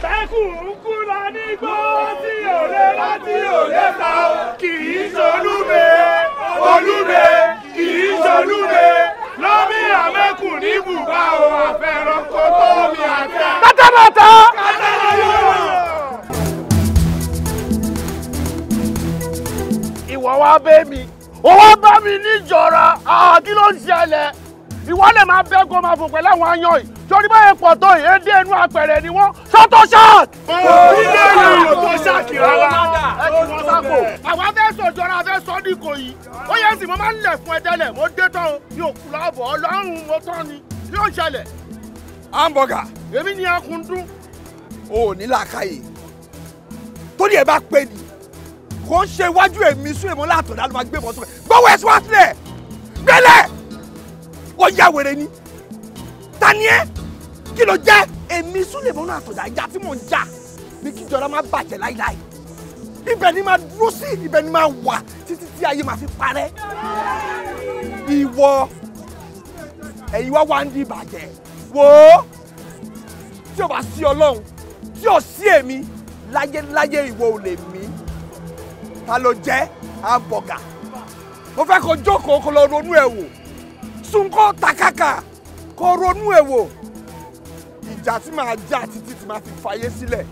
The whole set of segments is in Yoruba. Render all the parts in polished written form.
Tẹ́kùn ń kú lọ nígbó tí ò lè láti ò lè ta o. Kì í ṣolúbe, olúbe, kì í ṣolúbe. Lómi àmẹ́kù ní bùbá o, àfẹ́rànkó tó mi àtẹ. Pátápátá. Ìwọ wá bẹ́ mi, ó wá bá mi níjọra, kí ló ń ṣẹlẹ̀? Ìwọ lè máa bẹ́ kó máa fò pẹ̀lú àwọn ayan yìí. Torí báyẹn pọ̀ tó yìí, édé inú apẹ̀rẹ̀ ni wọ́n. Sọ́tọ̀ ṣáàt! Ilé ìlú tó ṣáàkì rárá. Ẹ ti wọ́n sápò. Àwa fẹ́ sọ̀jọ́ra, a fẹ́ sọ ní Ìkòyí. Ó yẹ sì mo máa ń lẹ̀ fún ẹ tẹ́lẹ̀, mo dé tán o, mi ò kú láàbọ̀, Ọlọ́run mo tán ni. Kí ló ń ṣẹlẹ̀? Hamburger. Èmi ni akundún. O ò ní làákàyè. Torí ẹ bá pè ní, kò ń ṣe iwájú èmi Súlẹ̀mọ́ Látọ̀dá ló máa gbé mọ́tò rẹ̀. Gbọ́wọ́ ẹ̀ sọ́wọ́ sílẹ̀. Gbélẹ̀! Ó yá wèrè ni. Ta ni ẹ́? Kí ló jẹ́? Èmi Súlẹ̀mọ́ Látọ̀dá ìjà tí mò ń jà ní kí ìjọba má bàjẹ́ láíláí. Ibẹ̀ ni máa dúró sí, ibẹ̀ ni máa wà títí tí ayé máa fi parẹ́. Ìwọ, ẹ̀yin wá wá ń di ìbàjẹ́. Wò ó, tí o bá sí Ọlọ́run, tí o sí èmi, láyéláyé ìwọ ò lè mí. Ta ló jẹ́? Hamburger. Mo fẹ́ kó jókòó kó lọ ronú ẹ̀ wò. Sunkọ́ takaka kó ronú ẹ̀ wò. Ìjà tí màá jà títí tí màá fi fàyè sílẹ̀,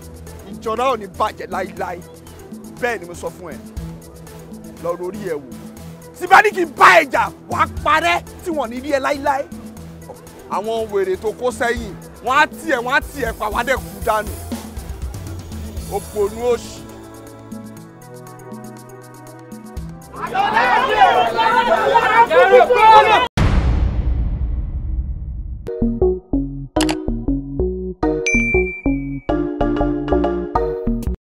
ìjọba ò ní bàjẹ́ láíláí. Bẹ́ẹ̀ ni mo sọ fún ẹ. Lọ rorí ẹ̀ wò. Tí bá ní kí n bá ẹ jà, wàá parẹ́ tí wọ́n ní rí ẹ láíláí. Àwọn wèrè tó kó sẹ́yìn, wọ́n á tiẹ̀ pa wá dẹ̀ kú dànù. Òpònú òṣì.